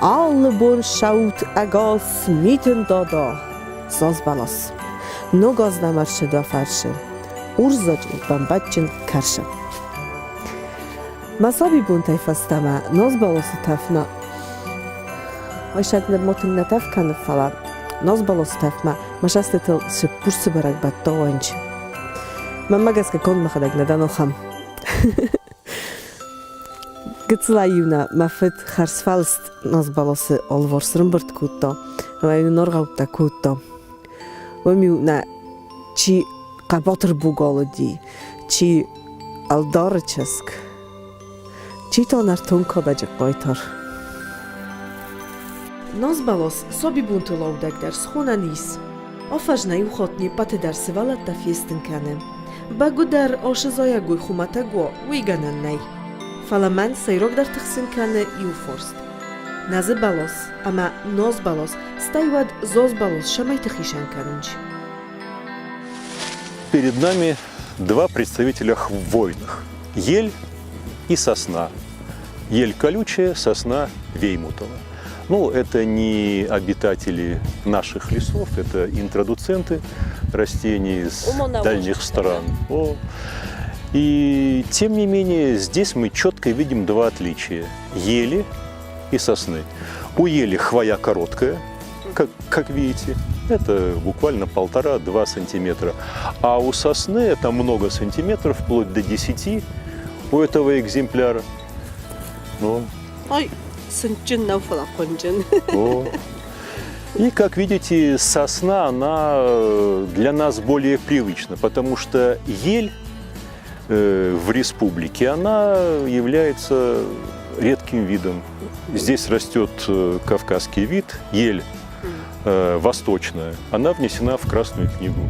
Алы бон ссӕут ӕгас митын дада, зазбӕлас. Ног аз нӕм ӕрцыд уӕ фарсы, урсзачъе бӕмбӕджджын кӕрсы. Мӕ сабибонтӕй фӕстӕмӕ назбӕласы тӕфмӕ Айсӕг нырма тынг нӕ тӕф кӕны, фӕлӕ назбӕласы тӕфмӕ мӕ сӕстытыл цыппурсы бӕрӕгбӕттӕ уӕнчы. Мӕнмӕ гӕсгӕ конд мӕхӕдӕг нӕ дӕн охӕм. Гыццылӕй-иу нӕ мӕ фыд хӕрзфӕлыст назбӕласы алыварс ӕрӕмбырд кодта ӕмӕ-иу нын аргъӕуттӕ кодта. Уым-иу нӕ чи хъӕбатыр богал уыди, чи ӕлдары чызг, чи та нӕртон кадӕджы хъайтар. Назбӕлас сабибонты лаудӕгдӕр схонӕн ис. Афӕдз нӕ иу хатт не ппӕты дӕр сывӕллӕттӕ фестын кӕны. Бӕгуыдӕр асы зайӕгой хуымӕтӕг уа, уый гӕнӕн нӕй. Фӕлӕ мӕн сӕйрагдӕр тыхсын кӕны иу фарст. Нӕзы бӕлас ӕмӕ ноз бӕлас, стӕй уӕд зоз бӕлас цӕмӕйты хицӕн кӕнынц? Перед нами два представителя хвойных – ель и сосна. Ель колючая, сосна веймутова. Ну, это не обитатели наших лесов, это интродуценты растений из дальних стран. О. И тем не менее, здесь мы четко видим два отличия – ели и сосны. У ели хвоя короткая, как видите, это буквально 1,5-2 сантиметра. А у сосны это много сантиметров, вплоть до 10 у этого экземпляра. Ну. Ай, сынджын нӕу, фӕлӕ хъуынджын. О. И, как видите, сосна, она для нас более привычна, потому что ель в республике, она является редким видом. Здесь растет кавказский вид, ель восточная. Она внесена в Красную книгу.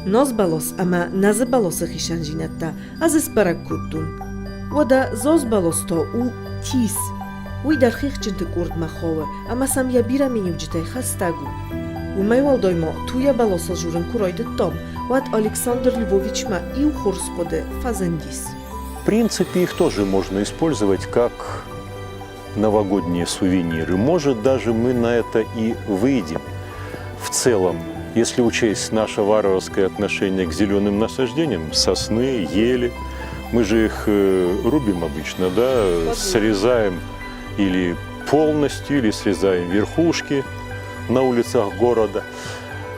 Нозбӕлос ӕмӕ нӕзы бӕлосы хицӕндзинӕдтӕ ӕз сбӕрӕг кодтон. Уӕдӕ зозбӕлос та у тис. Уый дӕр хихджынты къордмӕ хауы ӕмӕ сӕм йӕ бирӕ миниуджытӕй хӕстӕг у. Уымӕй уӕлдай ма туйӕ бӕласыл дзурын куы райдыдтам, уӕд Александр Львовичмӕ иу хорз хъуыды фӕзындис. В принципе, их тоже можно использовать как новогодние сувениры. Может, даже мы на это и выйдем в целом. Если учесть наше варварское отношение к зеленым насаждениям, сосны, ели, мы же их рубим обычно, да, срезаем или полностью, или срезаем верхушки на улицах города.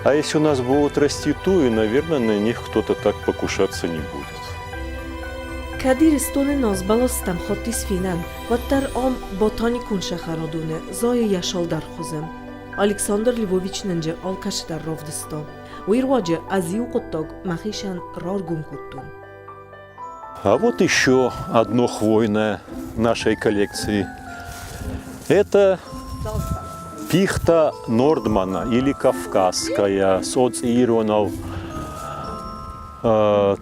А если у нас будут расти туи, наверное, на них кто-то так покушаться не будет. Кӕд Ирыстоны назбӕлӕстӕм хаттис фенӕн, уӕддӕр ам ботаникон сӕхӕрадоны зайы йӕ сӕлдӕр хуызы. Александр Львович нын же алкӕцыдӕр равдыста. Уый руаджы ӕз иу хъуыддаг мӕхицӕн раргом кодтон. А вот еще одно хвойное нашей коллекции. Это пихта Нордмана или кавказская, социиронов.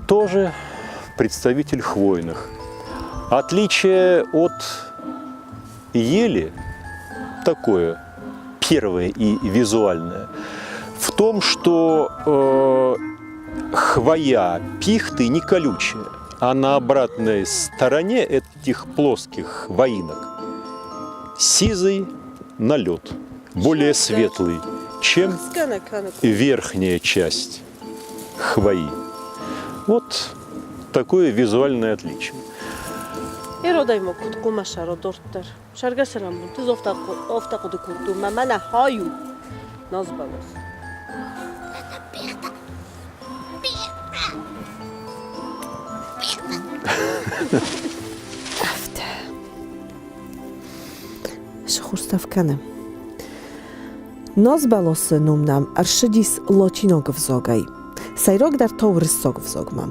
Тоже представитель хвойных. Отличие от ели такое, первое и визуальное, в том, что хвоя пихты не колючая, а на обратной стороне этих плоских хвоинок сизый налет, более светлый, чем верхняя часть хвои. Вот такое визуальное отличие. Иродаймо куд хъумӕсӕро дорддӕр. Сӕргӕсӕрӕнбунти офта хъуыды кодтон, мӕ мӕнӕ хай у назбӕлас. Афтӕ. Сыхурстӕф кӕны. Назбӕласы ном нӕм ӕрцыдис латинаг ӕвзагӕй, сӕйрагдӕр та уырыссаг ӕвзагмӕ.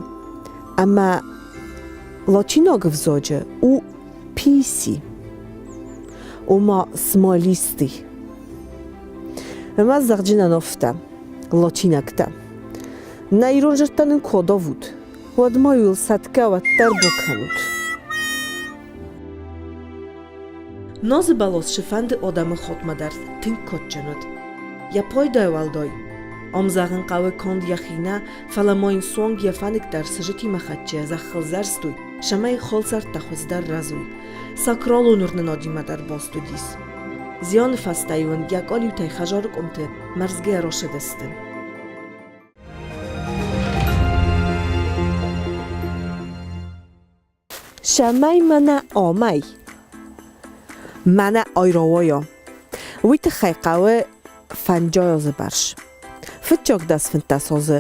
Ӕмӕ латинаг ӕвзаджы у писи, ома смолистый. Ӕмӕ зӕгъджынӕн афтӕ, латинӕгтӕ. Нӕ ирон зӕрдтӕ нын куы адавут, уӕд ма уыл сӕтгӕ уӕддӕр бакӕнут. Нозы бӕлос цыфӕнды адӕмы хотмӕ дӕр тынг кадджын уыд. Йӕ пайдайӕ уӕлдай, ам зӕгъын хъӕуы канд йӕхи нӕ, фӕлӕ ма йын суанг йӕ фӕнык дӕр сыджытимӕ хӕццӕ зӕххыл зӕрстой. Цӕмӕй холцӕрттӕ хуыздӕр рӕзой. Сакралон уырнынадимӕ дӕр баст уыдис. Зианы фӕстӕ-иу ын йӕ къалиутӕй хӕдзары къуымты мӕрзгӕ росыдысты. Цӕмӕй мӕнӕ амӕй, мӕнӕ айрауайа, уый тыххӕй хъӕуы фӕнджайазы бӕрц. Фыццаг 10-15 азы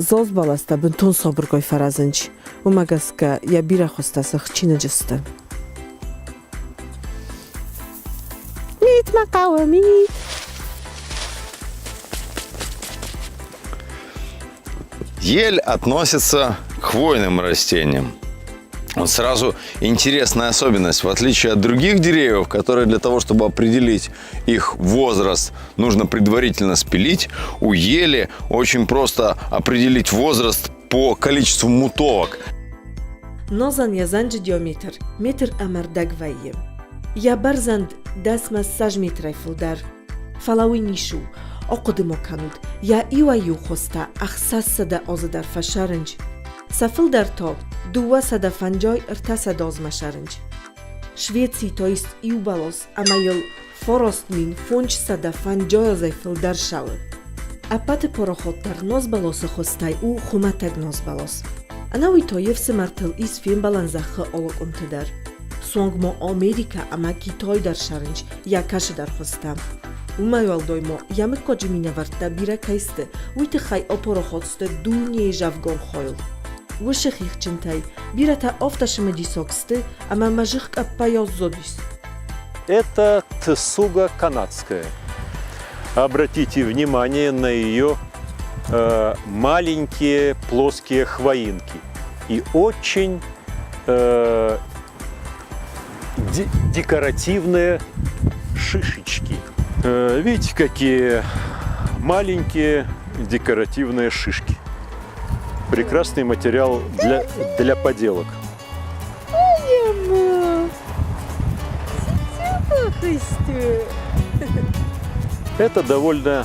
заз бӕлӕстӕ бынтон сабыргай фӕрӕзынц, уымӕ гӕсгӕ йӕ бирӕ хуызтӕ сых чиныджы сты. Мит мӕ хъӕуы, мит! Ель относится к хвойным растениям. Вот сразу интересная особенность. В отличие от других деревьев, которые для того, чтобы определить их возраст, нужно предварительно спилить, у ели очень просто определить возраст по количеству мутовок. Нозӕн йӕ зӕнджы диаметр метр ӕмӕ рдӕг вӕййы. Йӕ бӕрзӕнд дӕсмӕ ссӕдз метрӕй фылдӕр. Фӕлӕ уый ницы у. Ахъуыды ма кӕнут, йӕ иуӕй-иу хостӕ 600 азы дӕр фӕсӕрынч. Сӕ фылдӕр та 253 азмӕ сӕрынч. Швецийы та ис иу бӕлас ӕмӕ йыл 9500 азӕй фылдӕр сӕуы. Ӕппӕты парахатдӕр назбӕласы хуызтӕй у хуымӕтӕг назбӕлас. Ӕнӕуый та йе фсымӕртыл ис фембӕлӕн зӕххы алы къуымты дӕр. Суанг ма Америкӕ ӕмӕ Китай дӕр сӕрынч йӕ кӕцыдӕр хуызтӕ. Уымӕй уӕлдай ма йӕ мыггаджы минӕвӕрттӕ бирӕ кӕй сты, уый тыххӕй апарахат сты дунейы зӕвгар хайыл. Уыцы хихджынтӕй бирӕтӕ афтӕ цымыдисаг сты, ӕмӕ мӕ зых къӕппӕй аззадис. Это тсуга канадская. Обратите внимание на ее маленькие плоские хвоинки и очень декоративные шишечки. Видите, какие маленькие декоративные шишки. Прекрасный материал для поделок. Это довольно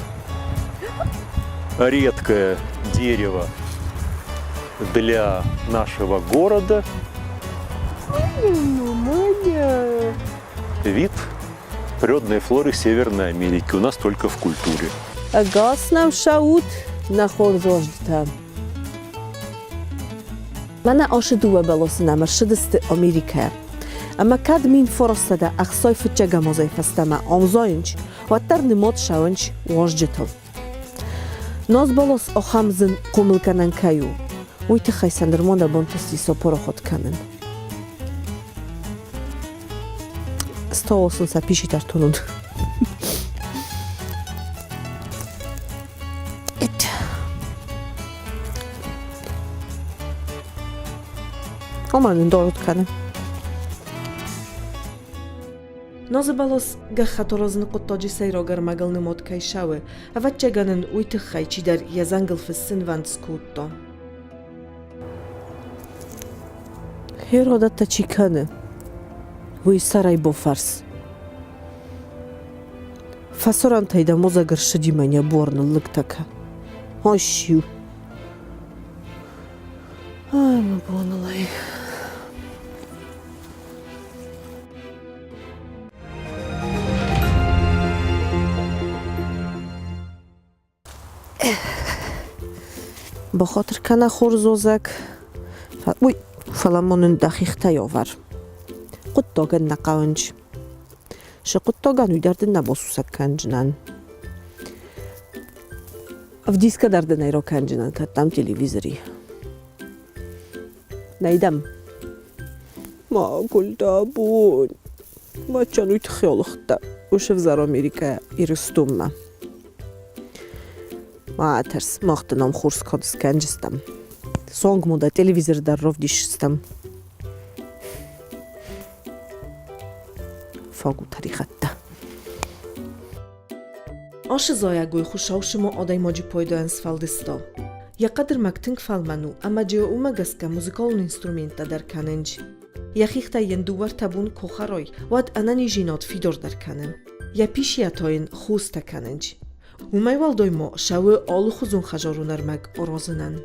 редкое дерево для нашего города. Вид природной флоры Северной Америки у нас только в культуре. Ӕгас нӕм сӕ нӕ хорз уазджытӕ. Мӕнӕ ацы дыууӕ бӕласы нӕм ӕрцыдысты Америкӕйӕ. Ӕмӕ кӕд 1960 фыццӕгӕм азӕй фӕстӕмӕ ӕмзайынц, уӕддӕр нымад цӕуынц уазджытыл. Назбӕлас ахӕм зын хъомылгӕнӕн кӕй у, уый тыххӕй сӕ нырма нӕ бантысти сӕ парахат кӕнын. Стол сын сӕ писитӕ ӕртонын. Ома нын дорот кӕны. Нозы бӕлас гӕххӕтт аразыны хъуыддаджы сӕйраг ӕрмӕгыл нымад кӕй цӕуы, ӕвӕццӕгӕн ын уый тыххӕй чидӕр йӕ зӕнгыл фыссынвӕнд скодта. Херодӕттӕ чи кӕны, уый сӕрӕй бофарс. Фӕсурӕнтӕй дӕ мозӕг ӕрсыди мӕнӕ буар ныллыгтӕ кӕ. Ой, Ай, мӕ боныл ӕй. Бахатыр кӕнӕ хорз озӕг. Уый, фӕлӕ ма нын дӕхи хтӕй авӕр. Хъуыддагӕн нӕ хъӕуынч. Цы хъуыддагӕн, уый дӕр дын нӕ басусӕг кӕнджынӕн. Ӕвдисгӕ дӕр дын ӕй ракӕнджынӕн, кӕд дӕм телевизори. Нӕй дӕм? Мӕгуыр дӕ бон. Мачан уый тыххӕй алыгъдтӕ уыцы ӕвзӕр Америкӕйӕ Ирыстонмӕ. Ма тӕрс, мах дын ам хорз кад скӕнджыстӕм. Суанг ма дӕ телевизор дӕр равдисдзыстӕм. Фаг у тӕригъӕдтӕ. Ацы зайӕгой Хуыцау цыма адӕймаджы пайдайӕн сфӕлдыста. Йӕ хъӕдырмӕг тынг фӕлмӕн у ӕмӕ дзы уымӕ гӕсгӕ музыкалон инструменттӕ дӕр кӕнынц. Йӕ хихтӕй йын дыууӕ-ӕртӕ бон куы хӕрой, уӕд ӕнӕниздзинад фидардӕр кӕны. Йӕ писийӕ та йын хостӕ кӕнынц. Уымӕй уӕлдай ма сӕуы алыхуызон хӕдзарон ӕрмӕг аразынӕн.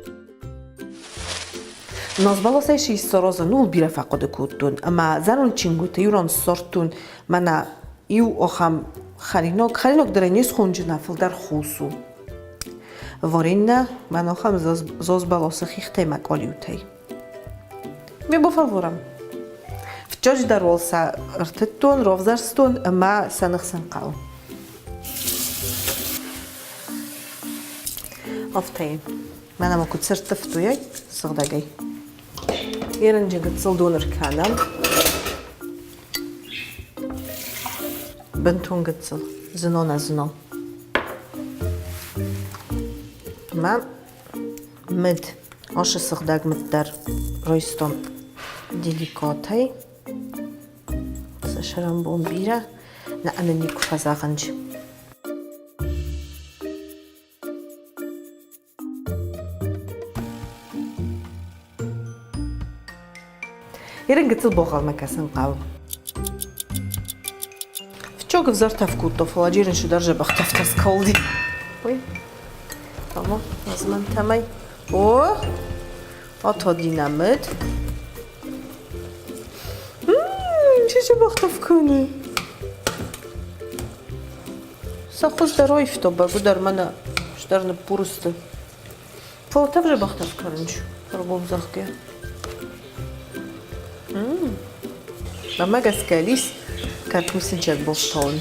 Нозбӕласӕй си иссорозӕн, ууыл бирӕ фӕхъуыды кодтон ӕмӕ зӕронд чингуыты иурон ссардтон мӕнӕ иу ахӕм хӕринаг. Хӕринаг дӕр ӕй не схонджына, фылдӕр хос у. Варенье мӕн ахӕм зозбӕласы хихтӕй мӕ къалиутӕй. Ме бафӕлварӕм. Фыццаджыдӕр уал сӕ ӕртыдтон, равзӕрстон ӕмӕ сӕ ныхсын хъӕуы. Афтӕ. Мӕнӕ ма куыд сӕрттывтой сыгъдӕгӕй. Ерынджы гыццыл дон ӕркӕнӕм. Бынтон гыццыл, зынон-ӕзынон. Ӕмӕ мыд, ашы сыгъдӕг мыд дӕр райстон деликатӕй. Сӕ сӕрӕнбон бирӕ, нӕ ӕнӕ никуы фӕзӕгъынч. Ерын гыццыл богъалмӕ кӕсын хъӕуы. Фчог ӕвзӕр тӕф кодта, фӕлӕ джерын сыдӕр дзӕбӕх тӕфтӕ скалди. Ой, Тамо, азмӕнтӕмӕй. О, атади нӕ мыд. Чи дзӕбӕх тӕф кӕны? Сӕ хуыз дӕр аивта, бӕгуыдӕр мӕнӕ стӕр ныппур сты. Фӕлӕ тӕвзӕбӕхтӕ кӕнынч, ӕргом зӕгъгӕ. Мӕнмӕ гӕсгӕ лис кӕркмисынчӕг бафтауын.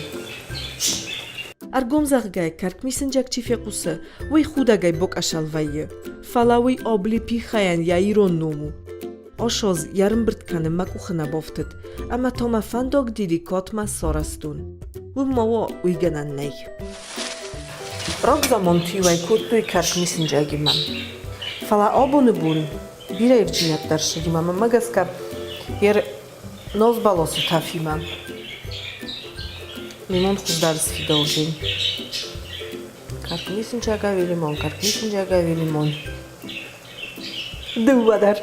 Ӕргом зӕгъгӕ, кӕркмисынчӕг чи фехъусы, уый худӕгӕй бокъӕсӕл вӕййы. Фӕлӕ уый облепихайӕн йӕ ирон ном у. Осоз йӕ рымбырд кӕнын мӕ къухы нӕ бафтыд, ӕмӕ та мӕ фӕндаг деликатмӕ сарӕзтон. Уым ма уа, уый гӕнӕн нӕй. Рагзаманты уӕй кодтой кӕркмисынджагимӕ. Фӕлӕ абоны бон бирӕ ивддзинӕдтӕ ӕрцыди мӕнмӕ гӕсгӕ йе нозбӕласы тӕфимӕ. Лимон хуыздӕр сфидаудзӕн. Кӕркмисынджаг ӕви лимон, кӕркмисынджаг ӕви лимон. Дыууӕ дӕр.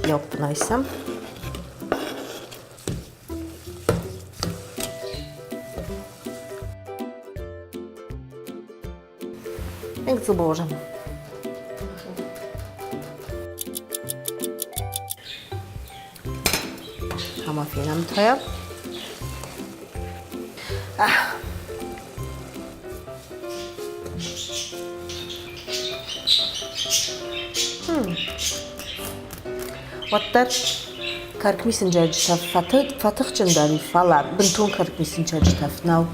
Йоппнайсам. Як Боже. Ама фенӕм та. Уӕддӕр кӕркмисынджаджы тӕф фӕтыхджындӕр и, фӕлӕ бынтон кӕркмисынджаджы тӕф нӕу.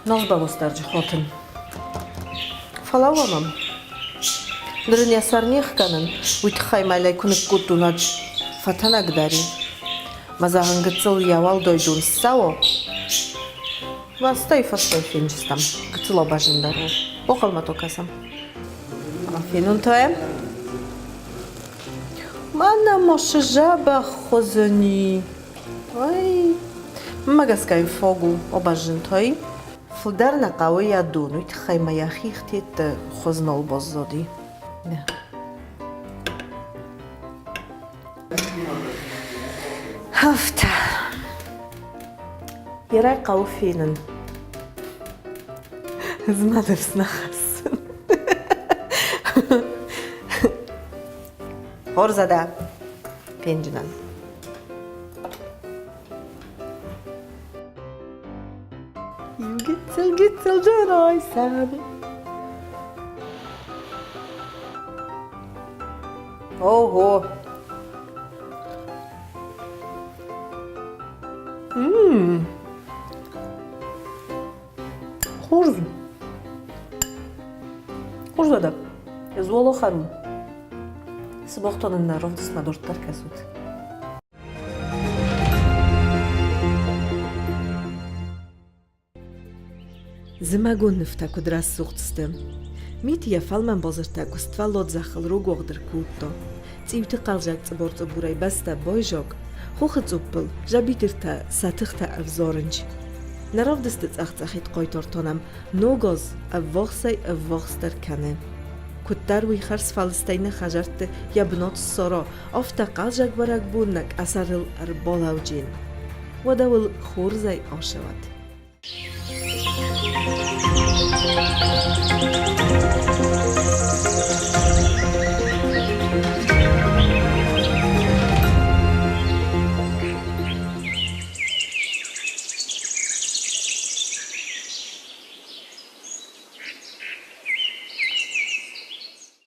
Нозбӕласдарджы хотын. Фӕлӕууӕм ӕм. Ныр ын йӕ сӕр не хгӕнын, уый тыххӕй мӕлӕй куы ныккодтон, уӕд фӕтӕнӕгдӕр и. Мӕ зӕгъын гыццыл йӕ уӕлдай дон ссӕуы. Бӕстӕйы фӕстӕ фенджыстӕм. Гыццыл абазындӕр у. Бохъалмӕ то кӕсӕм. Фенон та йӕм. Мӕнӕ ма цы дзӕбӕх хуызӕни. Ой, мӕ гӕсгӕ йын фаг у, абазынтӕй. Фылдӕр нӕ хъӕуы йӕ дон, уый тыххӕй ма йӕ хихтетты хуыз нал баззади. Афтӕ. Йӕ хъӕуы фенын. Ӕз ма ныфс нӕ хӕссын. Хорз адӕ, фенджынӕн. Иу гыццыл гыццыл дӕр Ого! Ммм. Хорз у. Хорз уӕдӕ. Ӕз уӕлӕ хӕрын. Сыбохтон ын нӕ равдыстмӕ дарддӕр кӕсут. Зымӕгон нывтӕ куыд рӕсугъд сты. Мит йӕ фӕлмӕн базыртӕ куыствӕллад зӕххыл рогуагъд ӕркодта. Цъиуты хъӕлдзӕг цъыбар-цъыбурӕй бӕстӕ байзаг, хохы цъуппыл дзӕбидыртӕ сӕ тыхтӕ ӕвзарынч. Нӕ равдысты цъӕх-цъӕхид хъайтартӕн ӕм ног аз ӕввахсӕй-ӕввахсдӕр кӕны. Куыддӕр уый хӕрзфӕлыстӕй нӕ хӕдзӕртты йӕ бынат ссара, афтӕ хъӕлдзӕг бӕрӕгбон нӕ къӕсӕрыл ӕрбалӕуджен. Уӕдӕ уыл хорзӕй ацӕуӕд!